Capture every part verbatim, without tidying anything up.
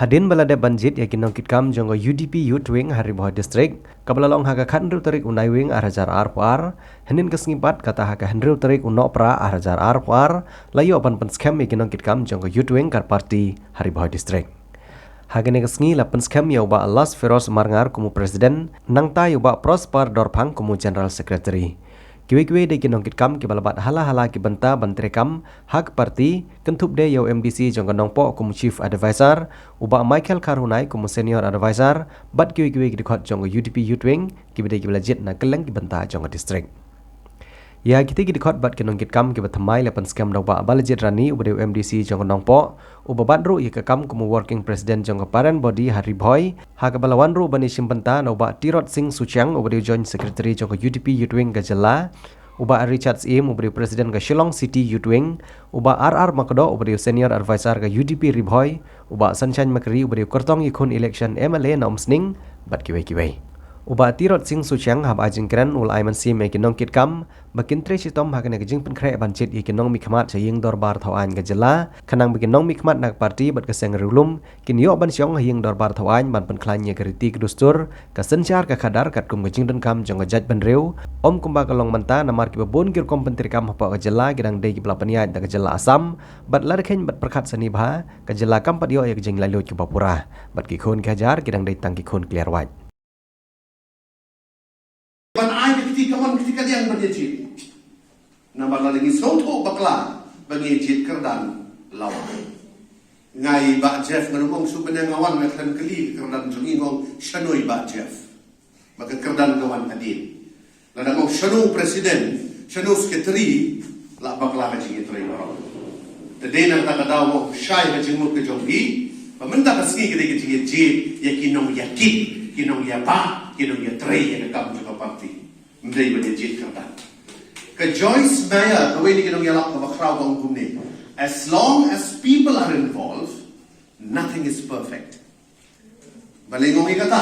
Hadien ba la dep ban jied ïa ki nongkitkam jong ka U D P Youth Wing ha Ri Bhoi District, kaba la long ha ka khathynriew tarik u Naiwieng ar hajar arphew ar, hynnin ka sngi pat kata ha ka hynriew tarik u Nohprah ar hajar arphew ar, la ïoh ban pynskhem ïa ki nongkitkam jong ka Youth Wing ka party ha Ri Bhoi District. Ha kane ka sngi la pynskhem ïa u Bah Las Feroz Marngar kum u President, nangta ïa u Bah Prosper Dorphang kum u General Secretary. Kiwei kiwei de ki nongkitkam kiba la bat hala hala ki bynta ban treikam ha ka party, kynthup de ïa u M D C jong ka Nongpoh kum u Chief Advisor, u Bah Michael Kharhunai kum u Senior Advisor, bad kiwei kiwei ki dkhot jong ka U D P Youth Wing, kiba de kiba la jied na kylleng ki bynta jong ka district. Ïa kitei ki dkhot bad ki nongkitkam kiba thymmai la pynskhem da u Bah Balajied Rani uba dei u M D C jong ka Nongpoh, uba bat ruh ïa ka kam kum u Working President jong ka Parent Body ha Ri Bhoi, ha kaba la wan ruh ban ïashim bynta na u Bah Tirot Singh Suchiang uba dei u Joint Secretary jong ka U D P Youth Wing ka jylla, u Bah Richard Syiem uba dei u President ka Shillong City Youth Wing, u Bah R R Makdoh uba dei u Senior Advisor ka U D P Ri Bhoi, u Bah Sunshine Makri uba dei u kyrtong ïakhun election M L A na Umsning, bad kiwei kiwei. U Bah Tirot Singh Suchiang haba ai jingkren u la ai mynsiem ïa ki nongkitkam ba kin trei shitom ha kane ka jingpynkhreh ban jied ïa ki nongmihkhmat sha ïing dorbar thaw aiñ ka jylla, khnang ba ki nongmihkhmat na ka party bad ka seng riewlum kin ïoh ban shong ha ïing dorbar thaw aiñ ban pynkhlaiñ ïa ka riti ka dustur, ka synshar ka khadar katkum ka jingdonkam jong ka jaitbynriew, ym kumba ka long mynta namar kiba bun ki rukom pyntreikam hapoh ka jylla ki dang dei kiba la pynïaid da ka jylla Assam, bad lada kheiñ bad pyrkhat sani bha, ka jylla kam pat ïoh ïa ka jinglaitluid kaba pura, bad ki khun ki hajar ki dang dei tang ki khun kliar wait. Ban ai ka kti kamon kti kadiang ban ïa jied. Namar lada ngi sngewthuh bakla ba ngi jied kyrdan, la wan. Nga i Bah Jeff ngan ong shu byneng nga wan, nga khlem kylli ka kyrdan jong ngi, nga ong shano i Bah Jeff. Ba ka kyrdan ka wan hadien. Lada nga ong shano president, shano secretary, la bakla ka jingïatrei baroh. Te dei na kata ka daw nga ong shai ka jingmut ka jong phi, ba mynta ka sngi ka dei ka jingïajied ïa ki nongïakit, ki nongïabah, ki nongïatrei ïa ka kam jong ka party. Ym dei ban ïajied kyrdan. Ka Joyce Meyer, kawei na ki nongïalap kaba khraw, ka ong kumne: As long as people are involved, nothing is perfect. Balei nga ong ïa kata?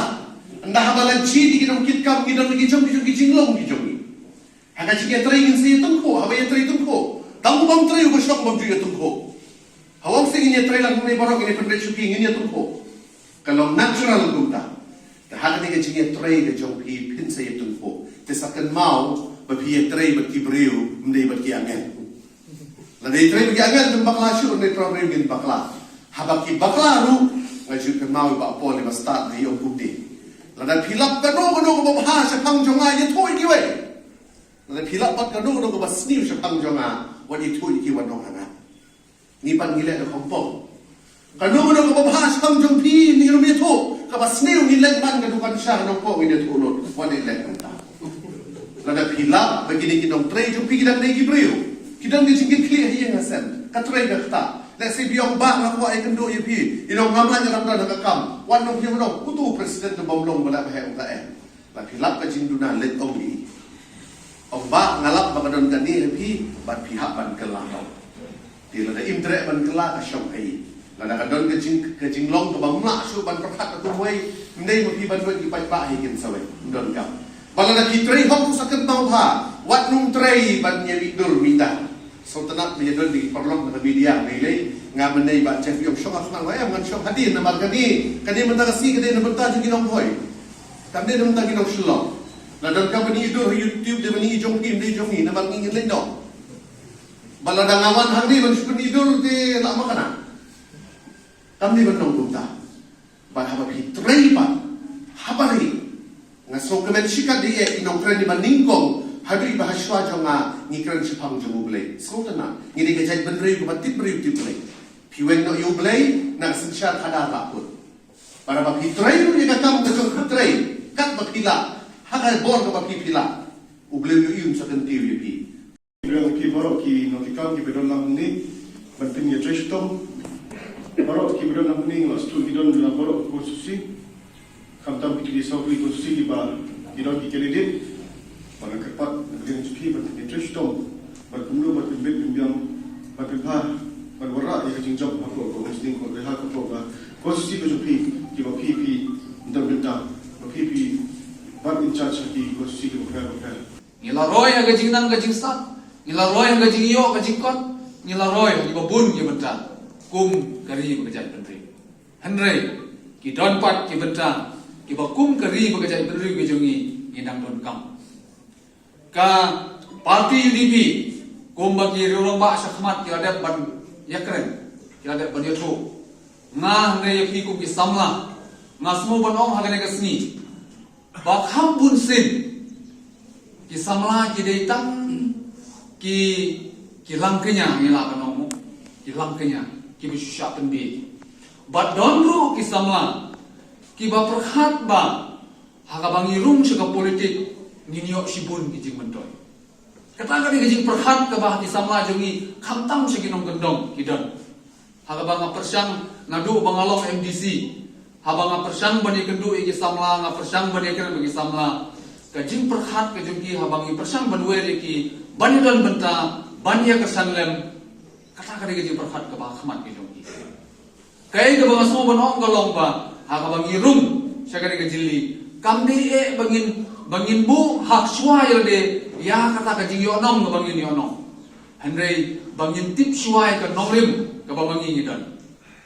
Ynda haba la jied ïa ki nongkitkam, ngi don ki jong, ki jong, ki jinglong ki jong ngi. Ha ka jingïatrei ngin sa ïatyngkhuh, haba ïatrei tyngkhuh. Tang u bym trei uba shong bym ju ïatyngkhuh. Haba ong sa ngin ïatrei lang kumne baroh, ngin ïa pynbeit shuki, ngin ïatyngkhuh. Ka long natural kumta. Te ha kane ka jingïatrei ka jong phi, phin sa ïatyngkhuh. Te sa kynmaw ba phi ïatrei bad ki briew, ym dei bad ki angel. Lada ïatrei bad ki angel ngin bakla shuh, ne trai briew ngin bakla. Haba ki bakla ruh, nga ju kynmaw ïa u Bah Paul, ïa u Bah Stad, ïa u Bah Bupti. Lada phi lap kano kano kaba bha shaphang jong nga, ïathuh ïa kiwei. Lada phi lap pat kano kano kaba sniew shaphang jong nga, wat ïathuh ïa ki, wat nong ha nga. Ngi pat ngi leh da khongpong. Kano kano kaba bha shaphang jong phi, ngi ruh ngi ïathuh. Kaba sniew ngi leit man ka dukan sha Nongpoh, ngi ïathuh lut, wat leh kumta. Lada phi lap ba kine ki nongtrei jong phi ki dang dei ki briew, ki don ka jingkitkhlieh ha ïing ha sem, ka trei ka ktah. Lehse phi ong, Bah, nga kwah ïakynduh ïa phi. I nong, ngam lah, ngam don ha ka kam. Wat nong phi ong, uto u president u bym long ba lah ba heh u ka em. La phi lap ka jingduna, leit ong ïa i. Ong, Bah, nga lap ba ka don kane ha phi, bad phi hap ban kylla. Te lada im treh ban kylla, ka shong ha i. Lada ka don ka jing, ka jinglong kaba ym lah shuh ban pyrkhat katkum wei, ym dei ma phi ban duwai ki paidbah hi kin sa wei. Ym don kam. Ba lada ki trei hok, sa kynmaw bha, wat nong trei ban ïa mih dur mih da. Sngewtynnat ba ïa don ki paralok na ka media, balei nga mynne, Bah Jeff, ïoh shong ha khnang, em, ngan shong hadien namar kane, kane mynta ka sngi ka dei na bynta jong ki nong Bhoi. Kam dei na bynta ki nong Shillong. La don ka ban ïa dur ha YouTube, dei ban ïa jong phi, dei jong ngi, namar ngi ngin leit noh. Ba lada nga wan hangne ban shu ban ïa dur te la ma kana. Kam dei ban long kumta. Bad haba phi trei pat ha barieh, nga sngewkmen shikatdei ïa i nongkren iba nyngkong, haduh iba hashwa jong nga ngi kren shaphang jong U Blei. Sngewtynnat, ngi dei ka jaitbynriew kaba tip briew tip Blei. Phi weng noh ïa U Blei, na ka synshar khadar la kut. Bad haba phi trei ruh ïa ka kam ka jong phi, trei katba phi lah, ha ka bor kaba phi phi lah, U Blei u ïohi, un sa kyntiew ïa phi. Ki don, ki baroh ki nongkitkam kiba don lang hangne ban pynïatrei shitom. Baroh kiba don lang hangne, nga la sngewthuh ki don na baroh ki constituency. Khamtam ki tyrli saw tylli constituency kiba ki don ki candidate. Bad nga kyrpad na ka liang jong phi ban pynïatrei shitom, ban kumno ban pynbit pynbiang, ban pynbha, ban wanrah ïa ka jingjop hapoh ka Umsning, ko ha ka, hapoh ka constituency ka jong phi, kiba phi phi don bynta, ba phi phi ban in charge ha ki constituency kiba pher ba pher. Ngi la roi ha ka jingnang ka jingstad, ngi la roi ha ka jingïoh ka jingkot, ngi la roi ha kiba bun ki bynta kum ka ri bad ka jaitbynriew. Hynrei ki don pat ki bynta kiba kum ka ri bad ka jaitbynriew ka jong ngi, ngi dang donkam. Ka party U D P, kumba ki rangbah shakhmat ki la dep ban ïakren, ki la dep ban ïathuh. Nga hynrei ïa phi kum ki samla, nga sngew ban ong ha kane ka sngi ba kham bun sien ki samla ki dei tang ki, ki langkñia, ngi lah ban ong, ki langkñia kiba shu shah pynbiej. Bad don ruh ki samla kiba pyrkhat ba ha kaba ngi rung sha ka politik ngin ïoh shibun ki jingmyntoi. Kata ka dei ka jingpyrkhat kaba ha ki samla jong ngi, khamtam sha ki nongkyndong ki don. Ha kaba nga pyrshang naduh ba nga long M D C, haba nga pyrshang ban ïakynduh ïa ki samla, nga pyrshang ban ïakren bad ki samla, ka jingpyrkhat ka jong ki haba ngi pyrshang ban wer ïa ki ban ïadon bynta, ban ïakyrshan lem, kata ka dei ka jingpyrkhat kaba ha khmat ka jong ki. Kaei kaba nga sngew ban ong ka long ba ha kaba ngi rung sha kane ka jingli, kam dei eh ba ngin, ba ngin buh hok shuwa ïa lade ïa kata ka jingïohnong kaba ngin ïohnong. Hynrei ba ngin tip shuwa ïa ka nongrim kaba ma ngi ngi don.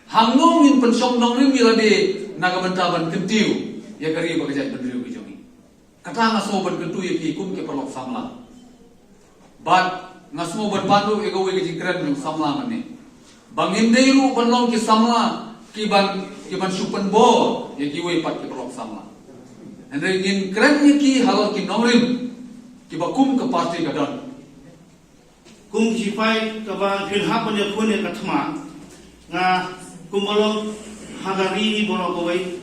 Hangno ngin pynshong nongrim ïa lade na ka bynta ban kyntiew ïa ka ri bad ka jaitbynriew ka jong ngi. Kata nga sngew ban kyntu ïa phi kum ki paralok samla. Bad nga sngew ban pan ruh ïa kawei ka jingkren jong samla mynne, ba ngim dei ruh ban long ki samla ki ban, ki ban shu pynbor ïa kiwei pat ki paralok samla. Hynrei ngin kren ïa ki halor ki nongrim kiba kum ka party ka don. Kum ki sipai kaba phin hap ban ïakhun ïa ka thma, nga kum ba long ha ka ri baroh kawei,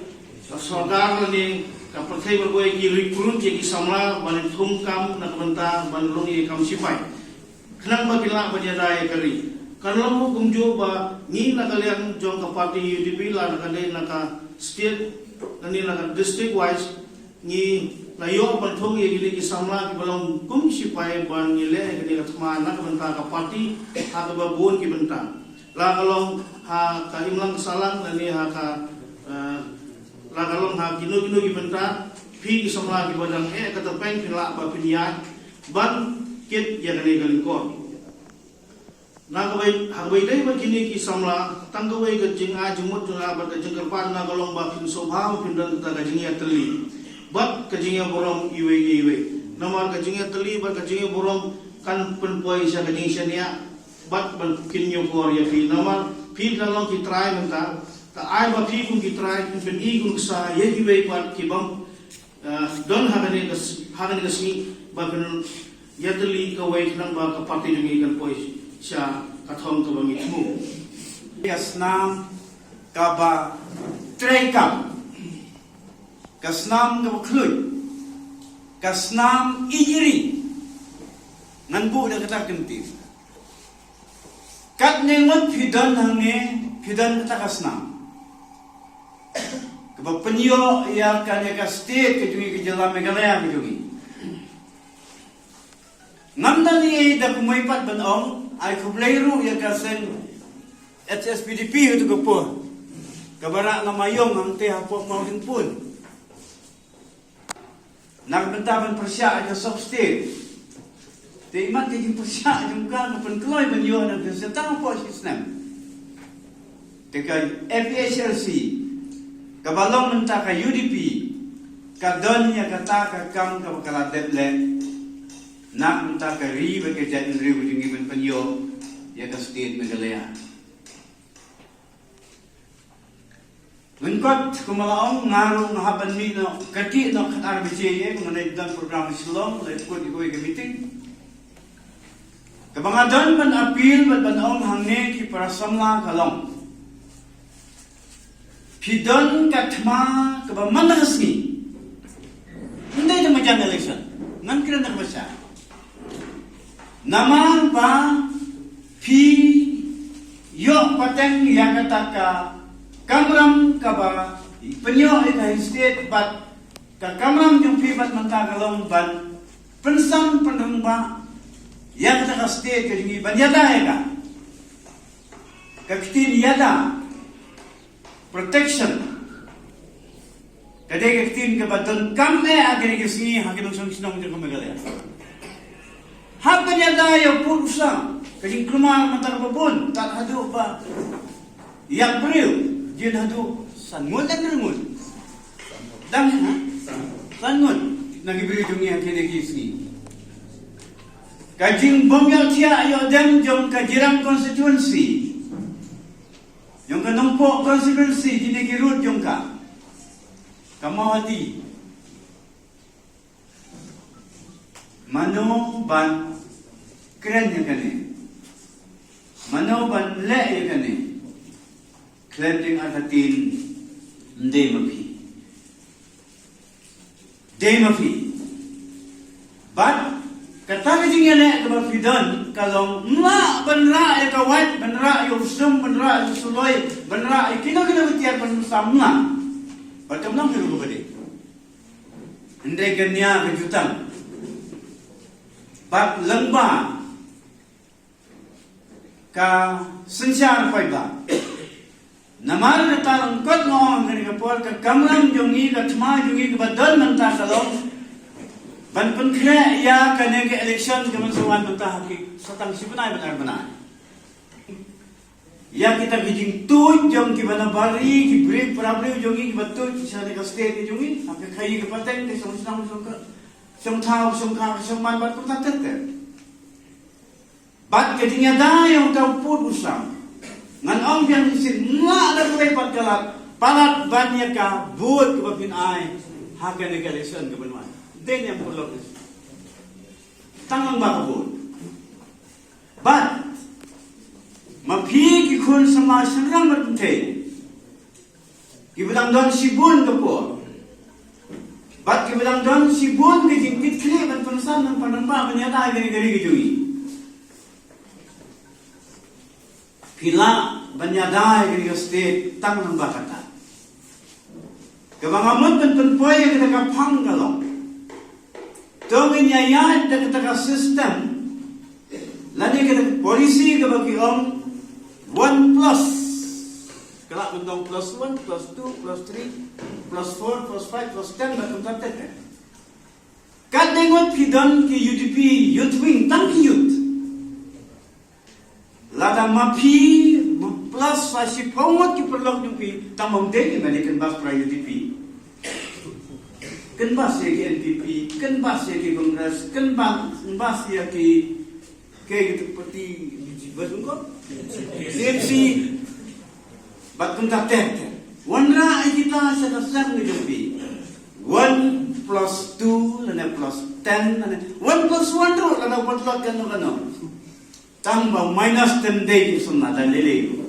ka sorkar lane ka pyrthei baroh kawei ki recruit ïa ki samla ban thung kam na ka bynta ban long ïa ka kam sipai, khnang ba kin lah ban ïada ïa ka ri. Kan long ruh kumjuh ba ngi na ka liang jong ka party U D P, la na ka dei na ka state lane na ka district wise, ngi la ïoh ban thung ïa kine ki samla kiba long kum ki sipai ban ngi leh ïa kane ka thma na ka bynta ka party ha kaba bun ki bynta. La ka long ha ka imlang ka sahlang lane ha ka, eh, la ka long ha kino kino ki bynta, phi ki samla kiba dang eh ka tyrpeng phin lah ba phin ïaid ban kit ïa kane ka lyngkor. Na kawei, ha kawei dei bad kine ki samla, tang kawei ka jingai jingmut jong nga bad ka jingkyrpad nga ka long ba phin sngewbha ba phin don kata ka jingïatylli bad ka jingïaburom iwei ïa iwei. Namar ka jingïatylli bad ka jingïaburom kan pynpoi sha ka jingshaniah bad ban pynïakor ïa phi. Namar phi la long ki trai mynta, ka ai ba phi kum ki trai phin pyni kum ki sa ïa kiwei pat ki bym Ah, don ha kane ka s-, ha kane ka sngi ba phin ïatylli kawei khnang ba ka party jong ngi kan poi sha ka thong kaba ngi thmu. Ka snam kaba treikam, ka snam kaba khluit, ka snam ijri, ngan buh da kata ka kyntien. Katne ngut phi don hangne, phi don kata ka snam kaba pynïoh ïa kane ka state ka jong ngi, ka jylla Meghalaya ka jong ngi. Ngam don ei ei da kumwei pat ban ong, ai khublei ruh ïa ka seng H S P D P ha tu ka por kaba rah na Mawïong hangte hapoh Mawhynpun. Na ka bynta ban pyrshah ïa ka sub state. Te imat ka jingpyrshah jong ka, ka pynkloi ban ïoh na ka seng tang hapoh shi snem. Te ka A P H L C kaba long mynta ka U D P ka don ïa kata ka kam kaba ka la dep leh na ka bynta ka ri bad ka jaitbynriew jong ngi ban pynïoh ïa ka state Meghalaya. Lyngkot kumba la ong, nga ruh nga hap ban mih noh kyrkieh noh khatar baje ïa, nga dei don program ha Shillong, la kut ïa kawei ka meeting. Kaba nga don ban appeal bad ban ong hangne ki para samla ka long, phi don ka thma kaba man la ka sngi. Ym dei tang marjan election, ngan kren da kaba shai. Namar ba phi ïoh pateng ïa kata ka kamram kaba pynïoh ïa ka state bad ka kamram jong phi bad mynta ka long ban pynsan pynrangbah ïa kata ka state ka jong ngi ban ïada ïa ka. Ka ktien ïada, protection, ka dei ka ktien kaba donkam eh ha kine ki sngi ha ki nongshong shnong jong ka Meghalaya. Haba ïada ïa u pud u sla, ka jingkulmar mynta kaba bun, tad haduh ba ïap briew. Jin haduh san ngut lane hynriew ngut. Dang, ha? San ngut. Na ki briew jong ngi ha kine ki sngi. Ka jingbym ïohthiah ïoh dem jong ka Jirang constituency, jong ka Nongpoh constituency, kine ki road jong ka, ka Mawhati. Mano ban kren ïa kane? Mano ban leh ïa kane? Khlem jing artatien, ym dei ma phi. Dei ma phi. Bad kata ka jingïaleh kaba phi don ka long, ym lah ban rah ïa ka wait, ban rah ïa u sum, ban rah ïa u suloi, ban rah ïa kino kino ki tiar ban sam, ym lah. Bad kam long hi ruh kaba dei. Hynrei ka nia ka jutang. Bad lyngba ka synshar paidbah. Namar kata lyngkot nga ong ha kane ka por, ka kamram jong ngi, ka thma jong ngi kaba don mynta ka long ban pynkhreh ïa kane ka election kaban sa wan mynta ha ki satang shi bnai bad ar bnai. Ïa kita ki jingtuid jong kiba na bar ri, ki briew para briew jong ngi kiba tuid sha kane ka state ka jong ngi, ha ka khaii ka pateng, ka shongsnam, shongkha, shongthaw, shongkha, shongman bad kumta ter ter. Bad ka jingïada ïa uta u pud u sam, ngan ong biang shisien, nga la dei pat ka lad palat ban ïa ka vote kaba phin ai ha kane ka election kaban wan. Dei ne em pud lok ne, tang lyngba ka vote. Bad ma phi ki khun samla shynrang bad kynthei kiba dang don shibun ka por, bad kiba dang don shibun ka jingkitkhlieh ban pynsan, ban pynrem, ban ïada ïa kane ka ri ka jong ngi, phi lah ban ïada ïa kane ka state tang lyngba kata. Kaba nga mut ban pynpoi ïa kata ka phang ka long, to ngin ïaid da kata ka system lane kata ka policy kaba ki ong one plus. Ka lah ban long plus one, plus two, plus three, plus four, plus five, plus ten, bad kumta ter ter. Katne ngut phi don ki U D P youth wing, tang ki youth. Lada ma phi plus sa shiphew ngut ki paralok jong phi, tang bym dei, ma dei kynbas para U D P, kynbas ïa ki N P P, kynbas ïa ki Congress, kynbas, kynbas ïa ki, ki party, T M C, bad kumta ter ter. Wanrah ïa kita sha ka seng ka jong phi. One plus two lane plus ten lane one plus one ruh, lada u patlot kano kano, tang ba minus ten dei ki sumna da lele.